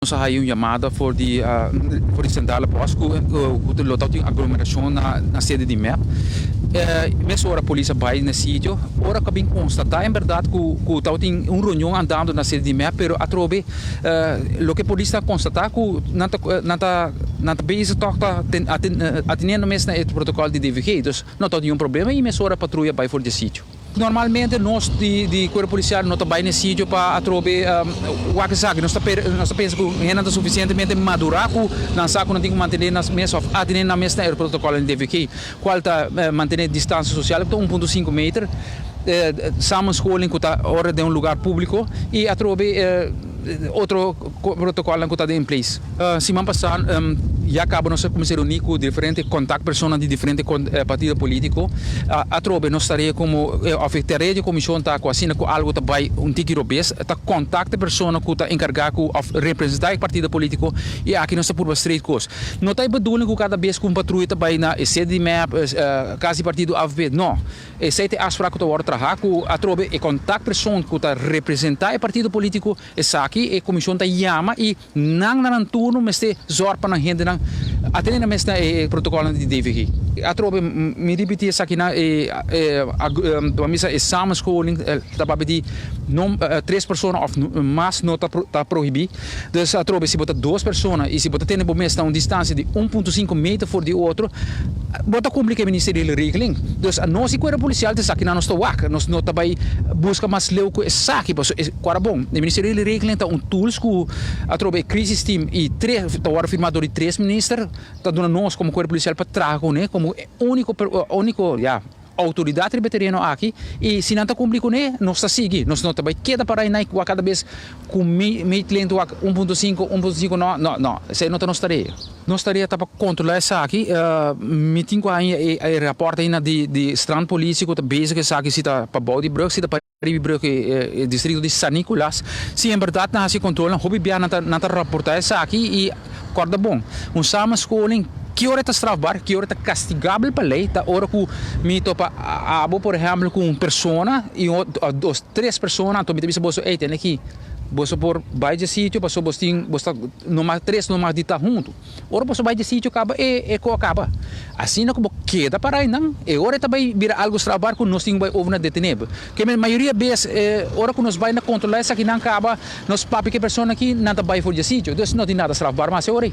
Nos a haya un yamada for di centrale post cu lo tin aglomeracion na sede di MEP. Mesora polis a bay na sitio, ora cu a bin constata en berdad cu tin un reunion andando na sede di MEP, pero atrobe loke polis a constata cu nan ta bezig toch ta ateniendo mes na e protocol di DVG, dus no tin ningun problema y mesora patruya a bay for di sitio. Normalmente nos di cuerpo policial no ta bay na sitio pa atrobe wak esaki. Nos ta pensa cu hende ta suficientemente madura cu nan sa cu nan tin cu mantene nan mes of atene nan mes na e protocol di DVG, cual ta mantene distancia social cu 1.5 meter, samenscholing cu ta ora den un lugar publico y atrobe otro protocol cu ta in place. Siman pasa ya caba nos a cuminsa reuni cu diferente contactpersoon di diferente partido politico. Atrobe nos tarea como of tarea di comision ta cu asina cu algo ta bay un tiki robes, ta contact e persona cu ta encarga cu of representa e partido politico y aki nos ta purba straight cos. No ta e bedoeling cu cada bes cu un patruya ta bay na sede di MEP, cas di partido AVP, no. Esey ta afspraak cu ta wordo traha cu atrobe e contactpersoon cu ta representa e partido politico, esaki e comision ta yama y nan na nan turno mester zorg pa nan hendenan atene nan mes na e protocol di DVG. Atrobe mi ripiti esaki na e samenscholing ta papia di no, tres persona of mas no ta prohibi. Dus atrobe si bo ta dos persona y si bo ta tene bo mes na un distancia di 1.5 meter for di otro, bo ta cumpli cu e ministeriële regeling. Dus nos cuerpo policial ta esaki nos ta wak, nos no ta bay busca mas leu cu esaki, paso corda bon. E ministeriële regeling ta un tools cu atrobe crisis team y tres ta wordo firma door di tres minister, ta duna nos como cuerpo policial pa traha cune como unico, ja, autoridad riba tereno aki y si nan ta cumpli cune, nos ta sigui, nos no ta bay keda para na cada bes cu meetlengte 1.5 1.5. No, esey no ta nos tarea. Nos tarea ta pa controla esaki. Mi tin cu e rapport ainda di strandpolitie cu ta bezig esaki, si ta pabou di brug, si ta pa brug, distrito di San Nicolas. Si en berdad nan haci control, hopi bia nan ta raporta esaki y corda bon, un samenscholing, ki ora ta strafbaar, ki ora ta castigabel pa ley, ta ora cu mi topa abo, por ehempel, cu un persona y dos, tres persona, anto mi ta bisa boso: "Ey, tene aki, boso por bay di sitio, paso boso tin, boso no mas tres no mag di ta hunto." Ora boso bay di sitio caba e cos a caba. Asina cu bo keda para nan, e ora ta bay bira algo strafbaar cu nos tin bay over na detene. Cu mayoria bes, ora cu nos bay na controla esaki nan caba, nos papia cu e persona aki, nan ta bay for di sitio. Dus no tin nada strafbaar mas e ora.